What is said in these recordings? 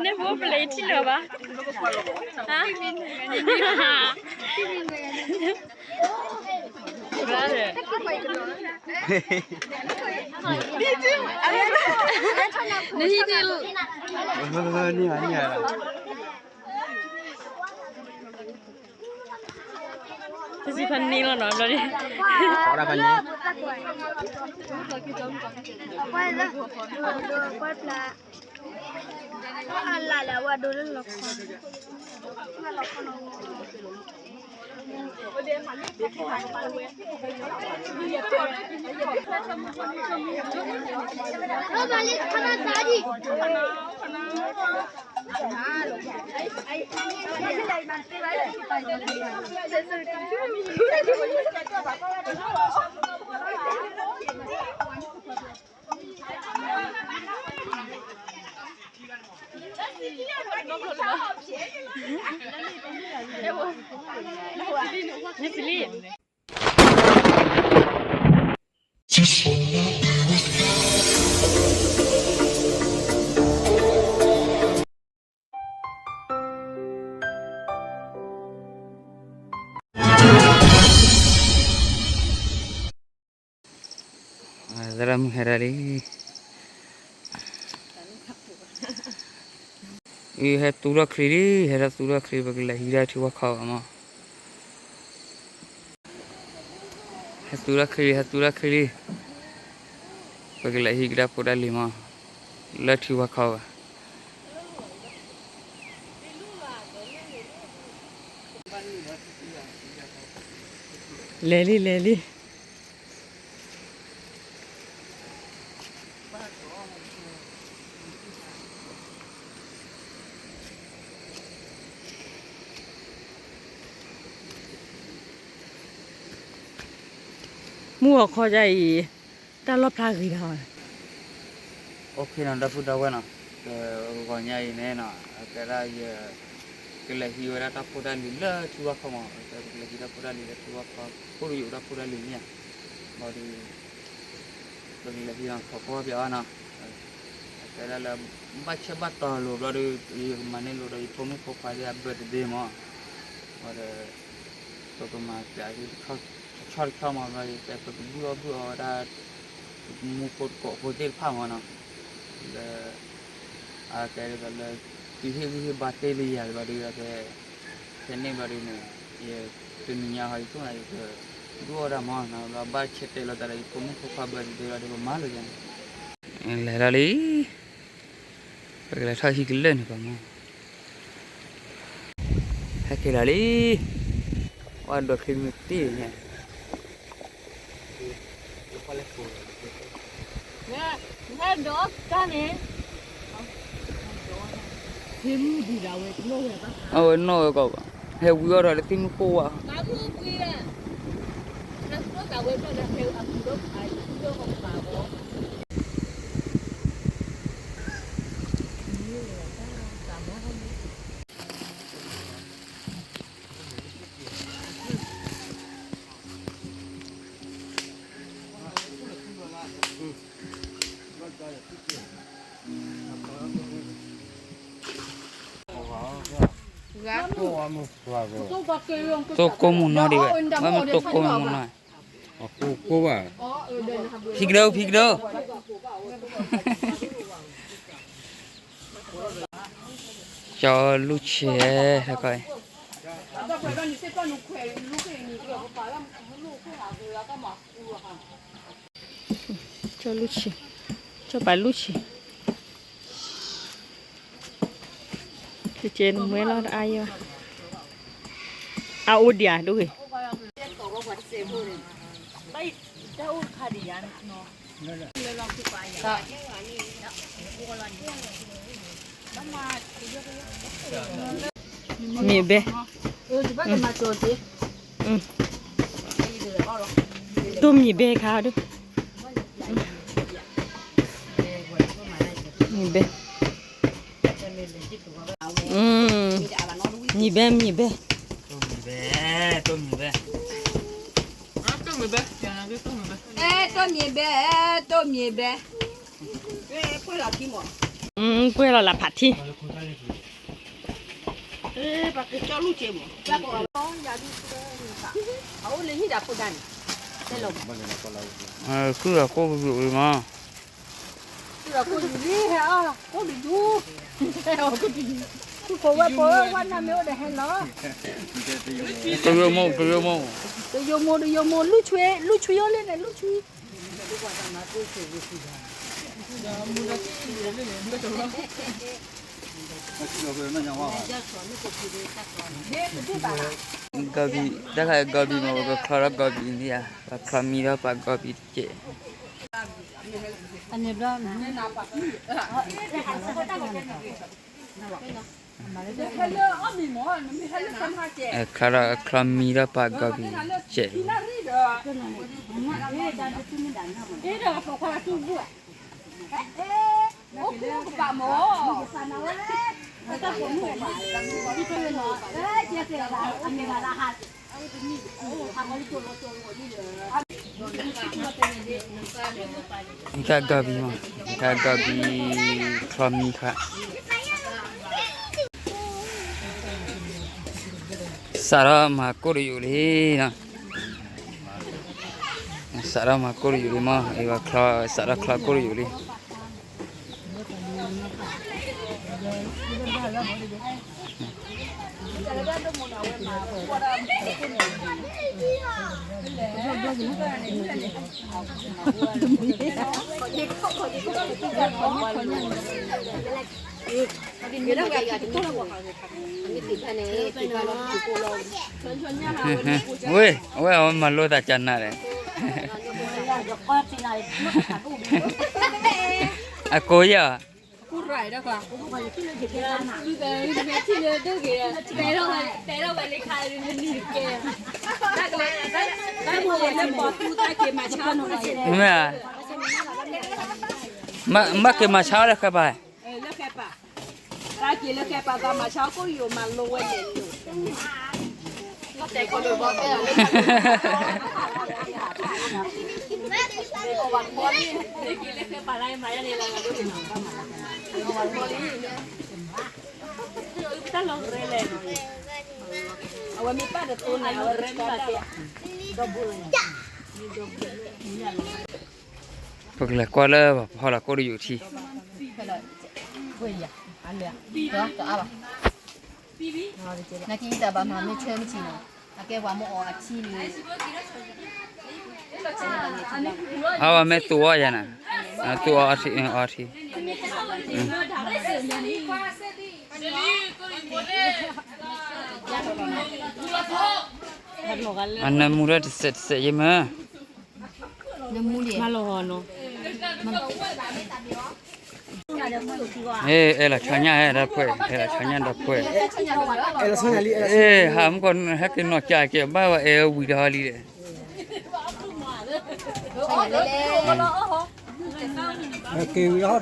နဖိပလဲၤထံၣ်လၢၤဘၣ်. နဟံၣ်န့ၣ် တစံးဖးန့ၢ်လီၤနီၤ ဘျီန့ၣ် သရၣ်မုၣ်ဟဲဒၣ်လံ, အဟဲသူထီၣ်ချံလံ, ဟဲထီၣ်သူထီၣ်ချံ ပကလဲၤဟံးဒၣ်ထံဝါခီဘၣ်မး, ဟဲသူထီၣ်ချံလံ, ဟဲသူထီၣ်ချံလံ, ပကလဲၤဟံးကဒါဖိဒၣ်လံၤမး, လၢထံဝါခီဘၣ်, လဲၤလံ လဲၤလံ. မုၢ်ဂီၤခီဒ်အံၤ တၢ်လီၢ်ဖျါဂ့ၤထီၣ်, အိၣ်ခ့နီၤ ဒီပုၢ်ဒီဝဲၢ်နီၤ, ဂီၤညါအံၤန့ၣ်နီၤ အကဲဒၣ်ယ ကလဲၤဟံးဝဲဒၣ်တၢ်ဖိတၢ်လံၤလၢထံဝါခီမး, ကလဲၤဟံးတၢ်ဖိတၢ်လံၤလၢထံဝါခီ, ဖိဒိၣ်ယိာ်တၢ်ဖိတၢ်လံၤမ့ၢ်ဧါ, ဘၣ်ဒီး ပကလဲၤဟံးနီၤ ခိးကွၢ်ပၠးအီၤနီၤ, အကဲဒၣ်လၢ ဘၣ်ဆၢဘၣ်တီၤလိာ်ဘျီဒီး ယကမၤန့ၢ်လိာ်ဒီး ယဖိမုၣ်ဖိခွါသ့ၣ်အ birthday မး, ဘၣ်ဒီး ပကမၤပၠး တဆီတဆီမး ဘျီဒီး ပကဘုၣ်အီၣ်ဘုၣ်အီဝဲဒၣ် မူဖိတကိးဖိသ့ၣ်တဖၣ်မးနီၤ, လၢ အကဲဒ်သိးလၢ သုဟ့ၣ်ဂံၢ်ဟ့ၣ်ဘါတ့ၢ်လံယၤဘျီဒီး အကဲ ဖဲန့ၣ်ဘျီဒီးန့ၣ် ယ တနံၤညါဟီ ယဆိကမိၣ်ယက ဒုးအီၣ်ဒၣ်မးနီၤ, ဘျီဘၣ်ဆၢတဲာ်လီၤသးဒီး ယဖိမုၣ်ဖိခွါ birthday ဘျီဒီး ပမၤလိာ်ယၤန့ၣ်, လဲၤဒၣ်လံ, ပကလဲၤထီၣ်ဟံၣ်ကလၢာ်န့ၣ်ပမး, ဟဲက့ၤလီၤလံ, ဝဲဒိးချံမ့ၢ်တံၢ်န့ၣ် အဝဲနီၣ်ဝဲကီးဘၣ်, ဟဲဝံအီၣ်ထီၣ်လၢသ့ၣ်မုၢ်ကိၢ်ဝဲ, သိကိးမုၢ်နီၢ်ဒံးဝဲ, ဝဲမ့ၢ်သိကိးမုၢ်နီၢ်, ဖံကဒိ ဖံကဒိ, ကၠီလူၢ်ဆဲးတခီအံၤ, ကၠီလူၢ်ဆံ, ကၠီပာ်လူၢ်ဆံ, ကကဲနမွဲလီၤတအါယီၤ, အအိၣ်ဒံးဧါ ဒိၣ်ဂ့ၤ. မံၤဘဲ, တိၢ်မံၤဘဲခါဒိၣ်, မံၤဘဲ, မံၤဘဲ မံၤဘဲ, တိၢ်မံၤဘဲ, တိၢ်မံၤဘဲ, တိၢ်မံၤဘဲ, တိၢ်မံၤဘဲ, ပှဲၤလီၤလၢဖးထံ ဃုအကိၣ်ကယူၤအံၤမး, ဃုအကိၣ်ယူၤလံဟဲအီၤ, ကိၣ်တယူၤ, ဃုဖိဝဲဖိဝဲနမ့ၢ်အိၣ်ဒီးဟဲလီၤ, တယိမိၢ် တယိမိၢ်, တယိမိၢ် တယိမိၢ် လူၢ်ဆွံ လူၢ်ဆွံအိၣ်လံန့ၣ် လူၢ်ဆွံ ဂီၤဘံၣ်, တၢ်ခါဂီၤဘံၣ်မး ပကချီထီၣ်ဂီၤဘံၣ်န့ၣ်ဧါ, ပချီမံထီၣ်ပှၤဂီၤဘံၣ်တကဲး, ချီထီၣ်ချီမံထီၣ်ပှၤဂီၤဘံၣ်တကဲးလီၤ. တၢ်ဂီၤဘံၣ်မး, တၢ်ဂီၤဘံၣ် ချီမံခါ, စးထီၣ်မၤကိၣ်တယိာ်လံနီၤ, စးထီၣ်မၤကိၣ်တယိာ်လံမး, အဝဲချီ စးထီၣ်ချီကိၣ်တယိာ်လံ. ဝ့ၢ် အဝဲအဝဲမၤလိသးကနၤလဲၣ်, အကိးယၤ, မ့ၢ်ဧါ, ဘၣ်က့ၤမၤဆါအီၤလၢဃဲပၤ, ဘၣ်က့ၤလၢဃဲပၤ ဘၣ်မၤဆါအီၤကိၣ်ယိာ်မၤလိဝဲန့ၣ်, အဝဲမ့ၢ်ပၢ်တသိးန့ၣ် အဝဲ ပကလဲၤကွၢ်လၢပှၤဖီလာ်ကိၣ်တယိာ်ထံ, နကံတၢ်ဘၣ်မၤမ့ၢ်ဆၢမ့ၢ်ဆံးနီၤ, အကဲပှၤမ့ၢ်အီၣ်အထံန့ၣ်, အဝဲမ့ၢ်သူၣ်အီၣ်ယၤနၤ, သူၣ်အီၣ်အီထံ, အီထံ, အနၢမူထီၣ်တစဲးတစဲးယမ့ၢ် မၤလီၤဂီၤနီၤ, အဲၣ်လီၤဆီညၣ်ဟဲဒီးဖှဲး, အဲၣ်လီၤဆီညၣ်ဒီးဖှဲး, အဲၣ် ဟးမုၢ်ကီၢ်ဟဲက့ၤနီၢ်ကၠးက့ၤဘၣ်ဝဲအဲၣ်ဝံၤဒီးဟီ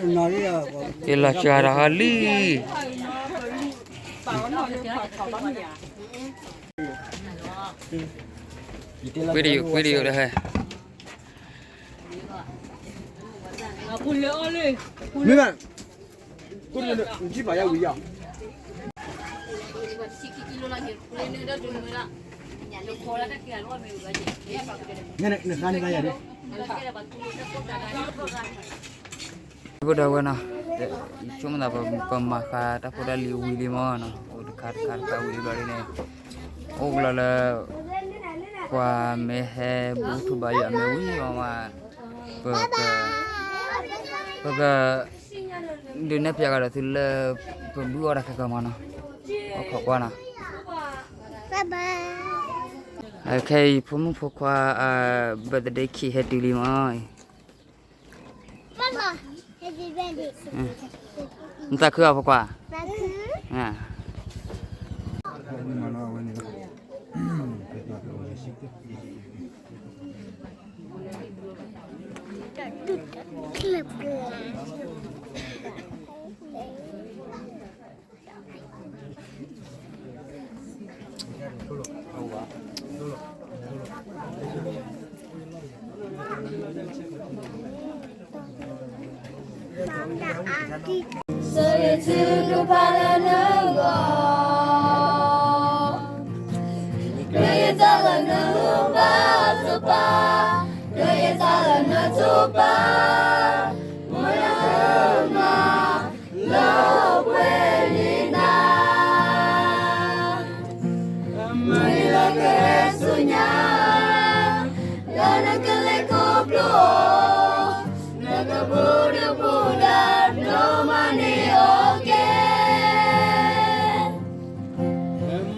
လံဒီး, က့ၤလီၤစှၤဒီးဟီလံ. ကွ့တယိာ် ကွ့တယိာ်ဒီးဟဲ, မ့ၢ်ဘၣ်, နကံပာ်ယၤဝံၤယၤ, နဃါနဃါယၤဒ် ဖိဒီးဝဲနီၤ, ယဆိကမိၣ်သးပမၤဃါတၢ်ဖိတၢ်လံၤဝံၤလံမးနီၤ, အိၣ်တခါတခါတခါဝံၤလံဘျီဒ်န့ၣ်, အိၣ်ကလီလၢ ကွၢ်မ့ၢ်ဟဲဘူးထူဘၣ်ယွၤမ့ၢ်ဝံၤမး, ပက, ပက, ဒုးနဲၣ်ဖျါကဒီးသုလၢ ပဘူးအီၣ်တၢ်ခဲကီမးနီၤ, အိၣ်ခိးကွၢ်နီၤ, ခဲအံၤဖိမုၣ်ဖိခွါ birthday cake ဟဲတုၤလံမး, နသးခုအီၤဖိခွါ, စၢၤယထူဒိၣ်ဖးလၢနဂီၢ်, ကယဲၢ်တၢ်လၢနဟူဘၣ်စီၤပၤ, ကယဲၢ်တၢ်လၢနထိးပာ်, မ်ယဟၢမၤ လၢပှဲၤလံနၤ, မုၢ်နံၤလၢကဟဲဆူညါ, လၢနကလဲၤခီဖျိအီၤ, နကဘူးဒီးဘူးဒီးဒိၣ်မးန့ၢ်အီၤကဲ,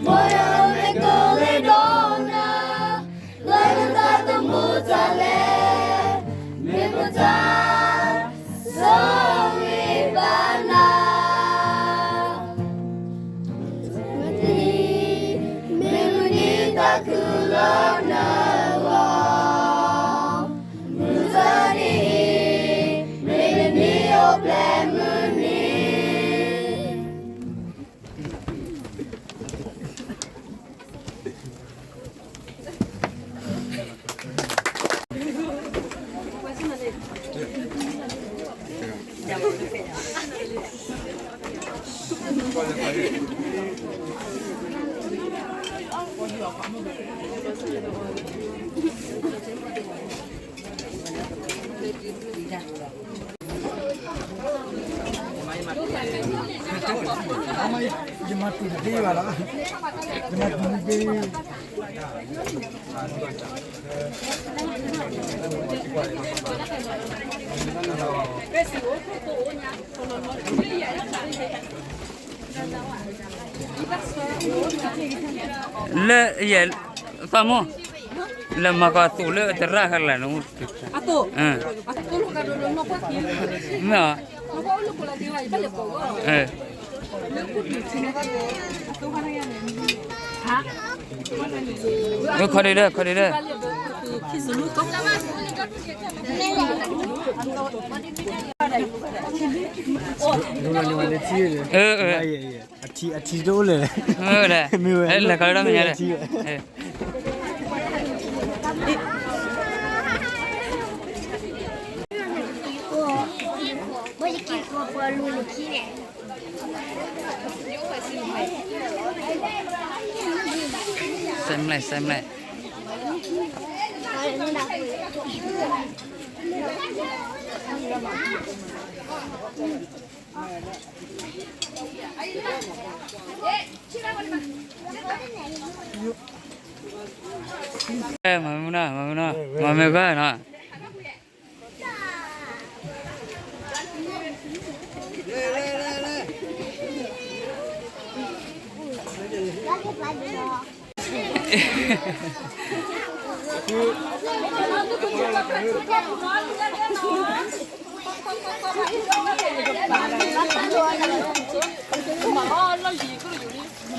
မ်ယမ့ၢ်ကလဲၤဒီးနၤ လၢနတၢ်သမူတၢ်လဲၤ, မ့ၢ်ပတၢ်ဆိၣ်ဂ့ၤဘၣ်နၤ, မုၢ်တနံၤ, မ့ၢ်မုၢ်နံၤတၢ်ခုၣ်လၢနဂီၢ်, မုၢ်တနံၤ, မ့ၢ်မုၢ်နံၤအိၣ်ဖျဲၣ်မုၢ်နံၤ ယမၤတူၢ်တသ့ဘၣ်လီၤ, ယမၤတူၢ်တသ့ လၢယဲၢ်, သးမိၢ်, လဲၤမၤကီးအသိးလၢအတရၣ်ဃာ်လၢန, မ့ၢ်, ခီဒံးဒၢ, ခီဒံးဒၢ, အထံတအိၣ်လၢၤ, မ့ၢ်ဝဲ, လဲၤခီလၢတၢ်မဲာ်ညါဒီး, စဲမလဲၣ်, စဲမလဲၣ်. မၤမုၢ်နီၤ,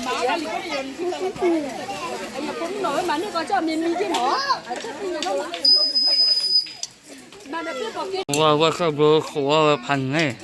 မၤမုၢ်နီၤ, မၤမ့ၢ်ဂၤနီၤ. ဝဲ, ဝဲဃၣ်ဘျိဃိးဝဲဖးန့ၣ်.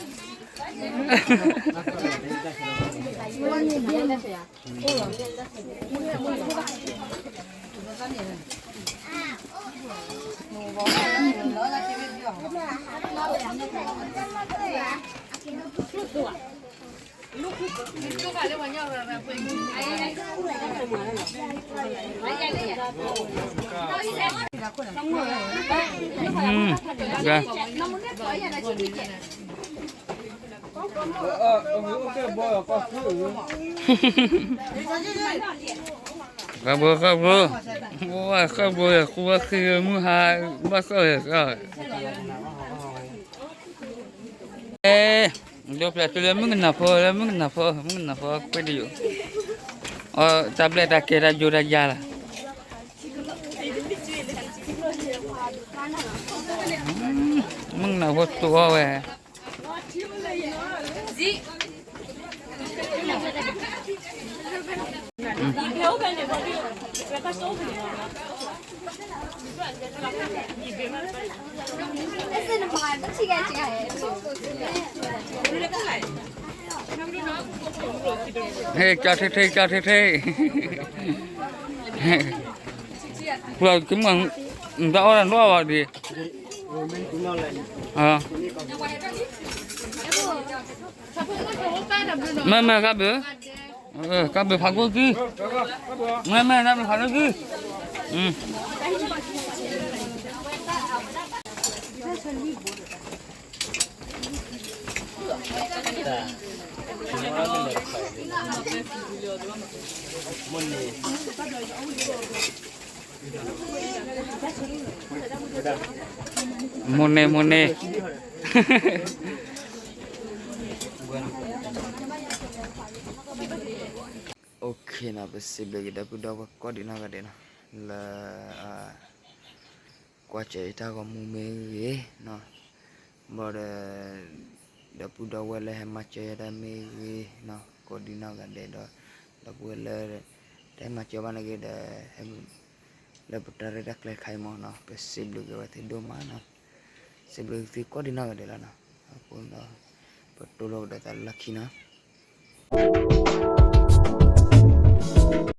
ဃၣ်ဘိ ဃၣ်ဘိ, ဝဲဃၣ်ဘိ ဃူဝဲဃံမုၢ်ဟါ, ဘၣ်ဃၣ်ဝဲဃၣ်ဝဲ, အဲ, ဒိပျၢ်တုၤလၢမုၣ်ကနၢ်ဖိ လၢမုၣ်ကနၢ်ဖိ မုၣ်ကနၢ်ဖိကွ့ၢ်တယိာ်, အတၢ်ဘျဲၣ်တၢ်ကဲတၢ်ယိာ်တၢ်ယၤလီၤ, မုၣ်ကနၢ်ဖိတိၤအီၣ်ဝဲ ဟဲကၠီထံထံ ကၠီထံထံ, ပှၤကမၣ်, တၢ်အီၣ်တၢ်နီၣ်ဘၣ်ဒံး, မ့မ့ၢ်ကဘုး, ကဘုးဖးကိၣ်သံ, မ့မ့ၢ်ကဘုးဖးကိၣ်သံ, မိၢ်န့ၢ် မိၢ်န့ၢ်, အိၣ်ခ့နီၤ ပစံးဘျုးက့ၤဒီပုၢ်ဒီဝဲၢ်ကိးဒံးနီၢ်ဂၤဒဲးနီၤ, လၢ ကွၢ်စၢၤယတၢ်ဂီၤမူမ့ၢ်ဂ့ၤနီၤ, ဘၣ်ဒီး ဒီပုၢ်ဒီဝဲၢ်လၢဟဲမၤစၢၤယၤတၢ်မ့ၢ်ဂ့ၤနီၤ ကိးဒံးနီၢ်ဂၤဒဲးဒီး ဒီပုၢ်ဝဲၢ်လၢ တဟဲမၤစၢၤဘၣ်န့ၣ်ဂ့ၤဒီး ဟဲ လၢပတၢ်ရဲၣ်တၢ်ကျဲၤတခါအံၤမ့ၢ်နီၤ ပစံးဘျုးက့ၤဝဲသ့ၣ်ဒိၣ်မးနီၤ, စံးဘျုးသုကိးဒံးနီၢ်ဂၤဒဲးလီၤနီၤ, အဃိဒီး ပတိၢ်လိာ်ကဒီးသးလၢခံနီၤ.